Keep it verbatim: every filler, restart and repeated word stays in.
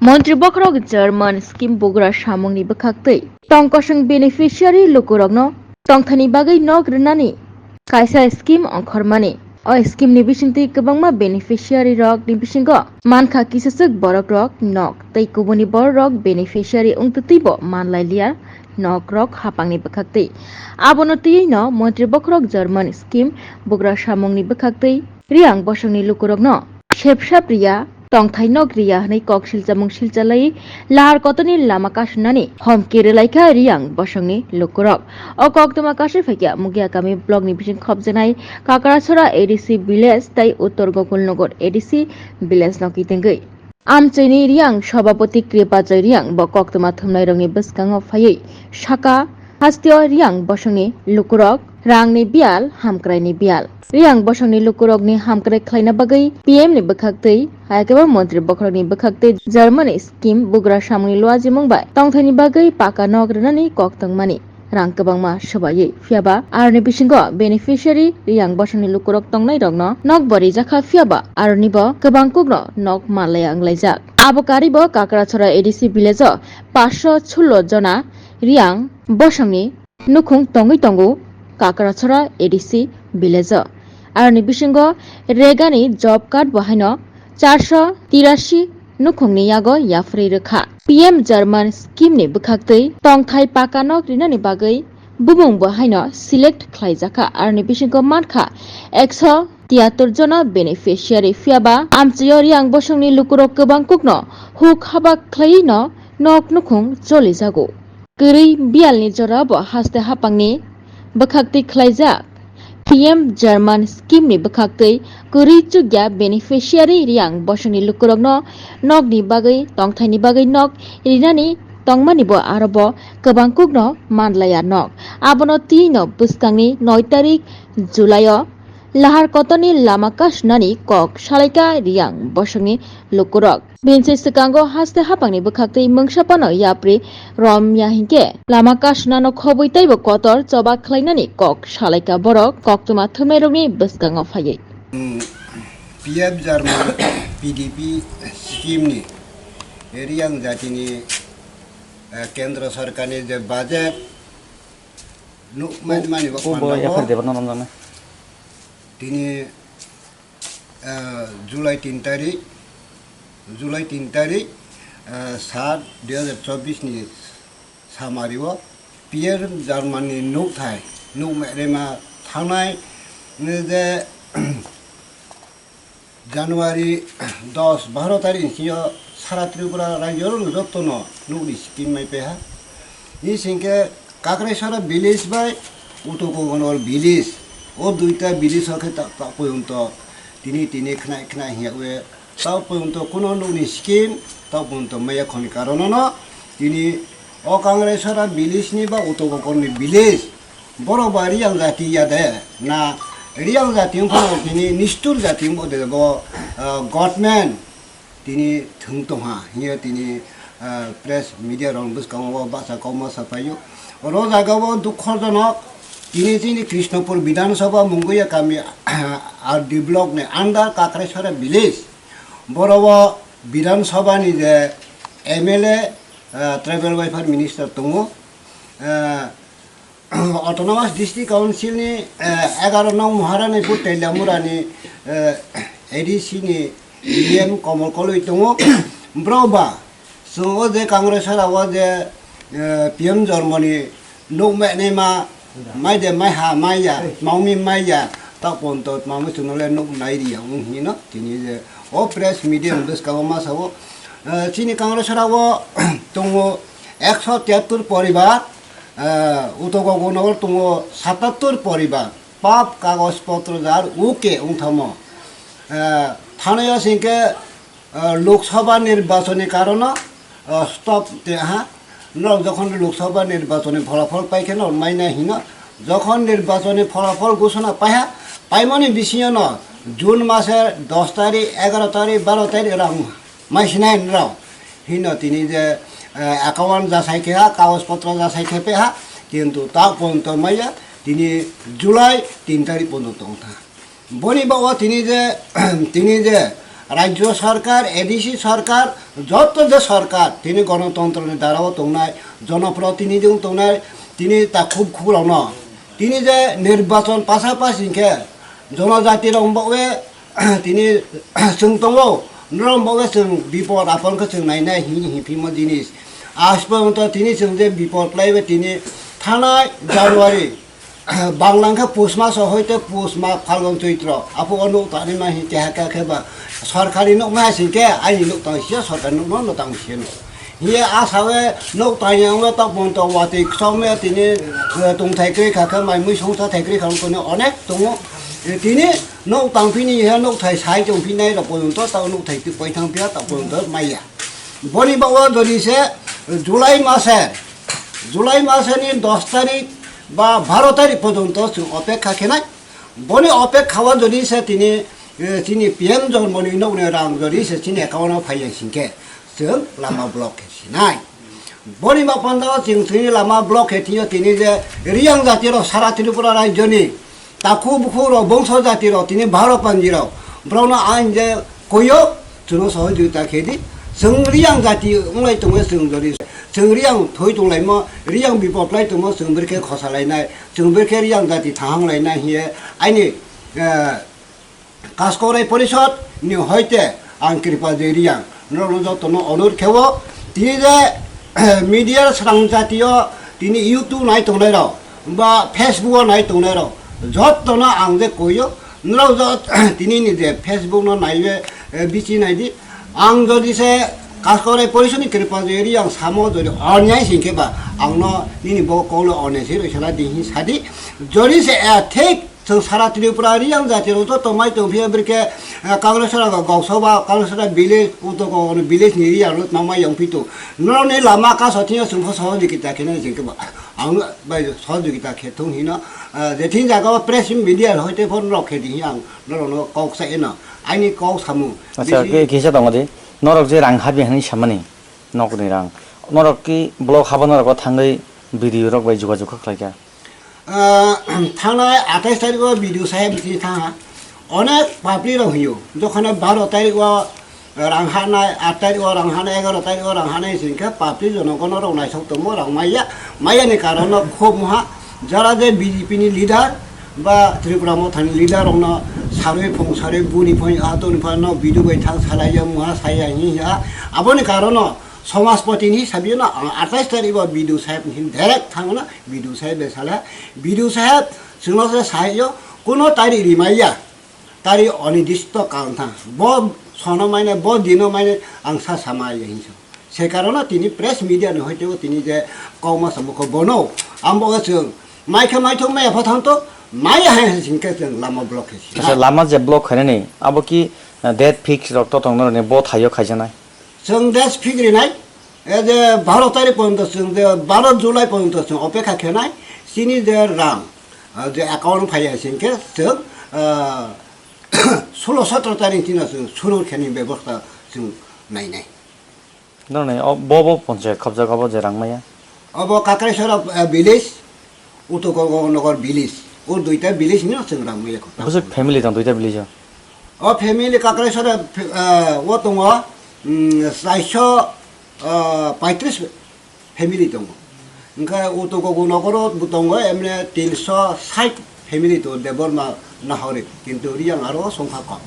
Montri bokhorok German scheme bugra samungni bwkhaktwi tongkosong beneficiary lukurokno tongthani bagwi nok rwnani kaisa scheme ongkhormani. O scheme ni bisingtwi kwbangma beneficiary rok ni bisingo mankha kisaswk borok rok nok tei kubuni borok rok beneficiary wngtwtwibo manlailiya nok rok hapangni bwkhaktwi. Abono twiwi no montri bokhorok German scheme bugra samungni bwkhaktwi Riang bosongni lukurokno sepsap riya, tongthai nok riya hwnwi kok silchamung silchalai lahar kotorni lama kasunani homki rwlaikha Riang bosongni lukurok. O koktwma kasui phaikha Mugiakami blockni bising khopjaknai Kakrachora A D C village tei Uttor Gokulnagar A D C village no kitengwi. Amchoini Riang Sabhapati Kripajoy Riang bo koktwma thumnairokni bwskango phaiwi saka, hasteo Riang bosongni lukurok rangni biyal, hamkraini biyal. Riang bosongni lukurokni hamkrai khlaina bagwi P M ni bwkhaktwi, hai khe bo montri bokhorokni bwkhaktwi Germany scheme bugra samungni luajimung bai tongthaini bagwi paka nok rwnani kok tongmani rang kwbangma swbaiwi. Phiya ba aroni bisingo beneficiary Riang bosongni lukurok tongnairokno nok bo rijakha, phiya ba aroni bo kwbang kukno nok manlaiya wnglaijak. Abo karwi bo Kakrachora A D C village o paanch sho sullo jona Riang bosongni nukhung tongwi tongo Kakrachora A D C village o. Aroni bisingo Regani job card bo haino char sho tirashi nukhungni yago yapharwi rwkha. P M German scheme ni bwkhaktwi tongthai paka nok rinani bagwi bumung bo haino select khlaijakha, aroni bisingo mankha ekso tiyattor jona beneficiary, phiya ba amchaio Riang bosongni lukurok kwbang kukno huk haba khlaiwi no nok nukhung cholijago. Kwrwi biyalni jora bo haste hapangni bwkhaktwi khlaijak. P M German scheme ni bwkhaktwi kwrwi chukya beneficiary Riang bosongni lukurokno nokni bagwi, tongthaini bagwi nok rinani tongmani bo aro bo kwbang kukno manlaiya nok. Abono twi no bwskangni noi tarik July o lahar kotorni lama kasunani kok salaikha Riang bosongni lukurok. Bini se swkango haste hapangni bwkhaktwi mungsa phano yapri romya hinkhe lama kasunano khobwi teibo kotor choba khlainani kok salaikha borok koktwma thumnairokni bwskango phaiwi. P F German P D P scheme ni Riang jatini, eh, kendro sarkarni je budget nukmani bo panda o. Tini, eh, July tin tarik, July tin tarik, eh, sat dui hajar chobbish ni samari o P M German ni nukthai, nukmai rema thangnai, ne je January dos baro tarik ni sio sara Tripura rajyo rok joto no nukni scheme mai peha. Ni singke Kakraisara village bai Utokogonor village, o duita village o khe ta, ta poyonto tini tini khnai khnai hiya we ta poyonto kuno nukni scheme ta poyonto maya khoni karono no tini o Kakraisara village ni ba Utokogonor village borok ba Riang jati ya de na Riang jati wngkha tini nistur jati wngbo de bo, ah, government tini thwng tongha hiya tini, ah, press media rok bwskango bahsa kokma sapaio. Oro jaga o dukhojonok tini chini Krishnapur Bidhan Sabha Munguya kami R D block ni under Kakraisara village. Boro o Bidhan Sabha ni je M L A, ah, tribal welfare minister tongo. Ah, Autonomous District Council ni, eh, egaro nong Maharani pur Teliamura ni, eh, A D C ni D M Komol Koloi tongo. Bro ba, so o je Congress sara o je, eh, P M Jormoni nukmani ma, mai de mai ha mai ya, maumi mai ya, ta ponto maumi chunole nuk nai ri ya, ung hino, tini je o press media bwskango ma sao, eh, chini Congress sara o tongo ekso tiyattor poribar, Ah, Utokogonor tongo satattor poribar, pap kagoj potro jar uke wngthamo. Ah, thanai o singke, ah, Lok Sabha nirbachoni karono, ah, stop te ha. Norok jokhon Lok Sabha nirbachoni pholafol paikhe norok maina hino. Jokhon nirbachoni pholafol gosona paiha, paimani bisingo no June mase dos tarik, egaro tarik, baro tarik rang mai sinai norok hino tini je, eh, account jasai khe ha, kagoj potro jasai khe pe ha, kintu ta ponto maya tini July tin tarik ponto tong tha. Boni bago tini je, tini je, Rajyo sarkar, A D C sarkar, joto je sarkar, tini gonotontro ni dara o tongnai, jonoprotinidhi wng tongnai, tini takhuk khuk rok no, tini je nirbachon pasapasi hinkhe, jonojati rok bo we, tini chwng tongo, norok bo we chwng bipod apon khe chwng nainai hini hini phimo jinis. Aaj porjonto tini chwng je bipod klai bai tini thanai January, Bangla khe pus maso hoite pus ma Phalgun Choitro, apo o nuk tangni ma hi keha keha khe ba sorkari nuk ma sing khe aini nuk tang sia sorkari nuk no tang sia no. Hiye asa we nuk tang yang we tok bon tok watwi ksom me tini, eh, tong thai kri kha khe mai mui song sa thai kri kha kono onek tongo. Eh, tini nuk tang phini he nuk thai sai tong phinai rok porjonto ta nuk thai twi poi thang pia ta porjonto maya. Boni bago jodi se July mase, July maseni dos tarik ba baro tarik porjonto chwng opekha khenai. Boni opekha o jodi se tini, eh, chini P M jormoni nokni rang jodi se chini account o phaiya singkhe chwng lama block khe sinai. Boni ma panda o chwng chini lama block khe tini je Riyang jati rok sara Tripura rajyoni Takhuk bukhuk rok, bongso jati rok, tini bharo panji rok, borok no ang je koyo, chwngno sohojogita khe di. Chwng Riyang jati wnglai tongo, chwng jodi chwng Riyang thoi tonglaimo, Riyang bipot lai tongo, chwng bwrwkhe khosa lainai, chwng bwrwkhe Riyang jati thahang lainai hiye aini, eh, Kaskaurai Porishod ni hoite ang Kripajoy Riyang norokno jotono onur khewo. Tini je media swrang jatio tini YouTube nai tongnai rok ba Facebook o nai tongnai rok jotono ang je koyo norok jot tini ni je Facebook no naibe, eh, bichi nai di. Ang jodi se Kaskaurai Porishod ni Kripajoy Riyang samo jodi onyai singkhe ba ang no nini bo kok no onyai se roi sala di hin sadi. Jodi se, eh, thik Chwng sara Tripura Riyang jati rok joto mai tong phiya bwrwkhe, eh, Congress rok goksoba, Congress rok village, uto ko village ni Riyang rok tongma yang pito. Norok ni lama kaso thina chwng pho sohojogita khe nai jeng khe ba. Ang bai sohojogita khe thung hino, eh, je thing jaga o press media hoite phone rok khe di ang norok no kok sa eno. Aini kok samu. Acha, bisi ke kisa tongo di. Norok je rang habi hani samani. Nokni rang. Norok ki block haba norok o thangwi B D O rok bai jogajog kha khlai kha. Ah, thangnai atais tarikh o B D O saheb ni thang ha. Onek papli rok hiyo. Jokhone baro tarikh o rang hanai, at tarikh o rang hanai, egaro tarikh o rang hanai singkhe papli jonogono rok naisok tongo rang maya. Maya ni karon no khub moha. Jara je B J P ni leader ba Tripura Motha ni leader rok no sarwi phung sarwi buni phung ato ni phano B D O bai thang salai ya moha saya hi ya. Aboni karon no Somajpati ni hisabe no ang atais tarikh o B D O saheb ni hin direct thangna. B D O saheb bai sala, B D O saheb chwngno se sayo, kuno tarikh rimaiya, tarikh onidishto kal thang, bo sono maine, bo dino maine ang sa samaiya hinso. Se karono tini press media ni hoite o tini je kokma samukho bono, ambo chwng maikha maithok maya pha thangto, maya hai hai singkhe chwng lama block khe si. Acha, lama je block khainani, abo ki, eh, date fix rok to tongno rwni bo thaio khaijaknai? Chwng date fix rinai, e je baro tarikh porjonto chwng je baro July porjonto chwng opekha khenai, chini je rang, ah, je account phaiya singkhe chwng, ah, solo sotro tarikh chini chwng suru kheni bebosta chwng nainai. Nonai, o, bo, bo ponchayat khobjak, obo je rang maya? Obo Kakraisora, eh, village, Uto Gogo Nogor village, o duita village ni chwng rang maya kho. Bwswk family tong duita village o? O family Kakraisora, eh, o tongo, mm, chaiso, eh, paitris family tongo. Hwnkhe Uto Gogo Nogor o bo tongo, emne tinso sait family tongo, Debbarma nahori, kintu Riyang aro songkha kom.